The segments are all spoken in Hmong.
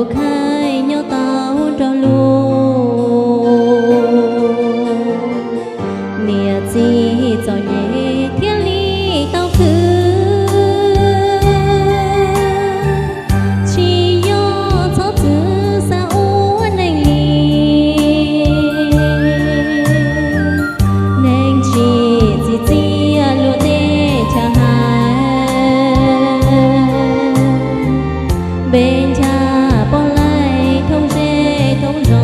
Khaib nyob tau nrog luag, niam txiv txom nyem thiaj li tau khwv. Tsis yog txhob txwv xav ua neej li, neeg tsis txim txiaj luag tej chaw hais. Npe ncha poj laib thoob zej thoob zos,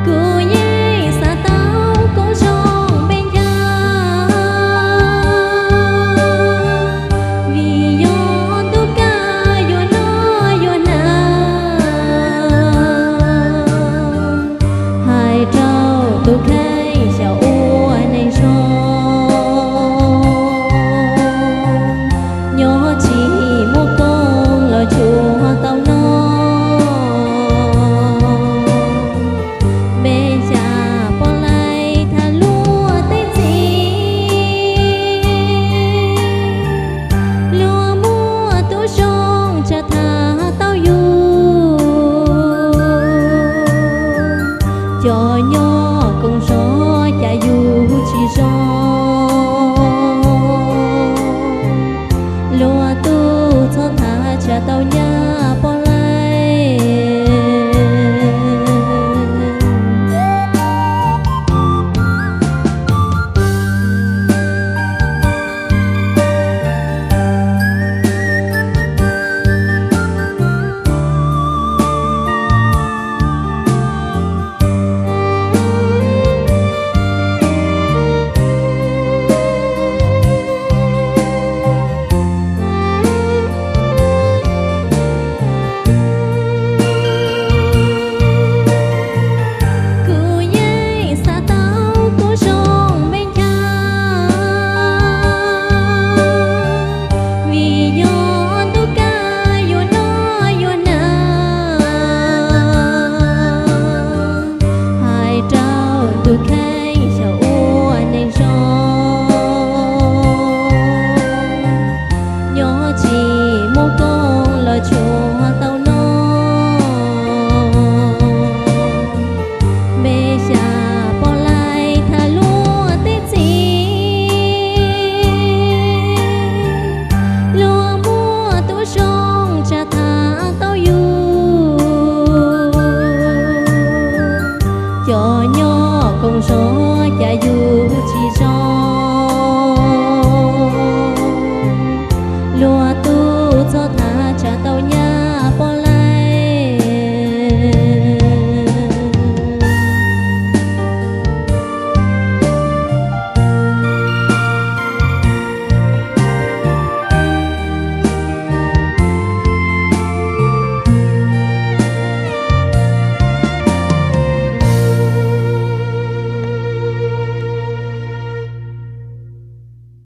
kuv yeej xav tau koob zoo npe ncha, vim yog ntuj kaj yuav noj yuav hnav. Hais rau tus kheej xyaum ua neeg zoo, nyob tsis muaj koob los tsuas tau noj. Npe ncha poj laib tham luag tej txiv, luag muaj tub zoo tsa tham tau yus. Cov nyob koom zos cas yus tsis zoo, luag tub txhob tham tsa tau nyab poj laib. Kuv yeej xav tau koob zoo npe ncha, vim yog ntuj kaj yuav noj yuav hnav. Hais rau tus kheej xyaum ua neeg zoo, nyob tsis muaj koob los tsuas tau noj. Npe ncha poj laib tham luag tej txiv, luag muaj tub zoo tsa tham tau yus. Cov nyob koom zos cas yus tsis zoo,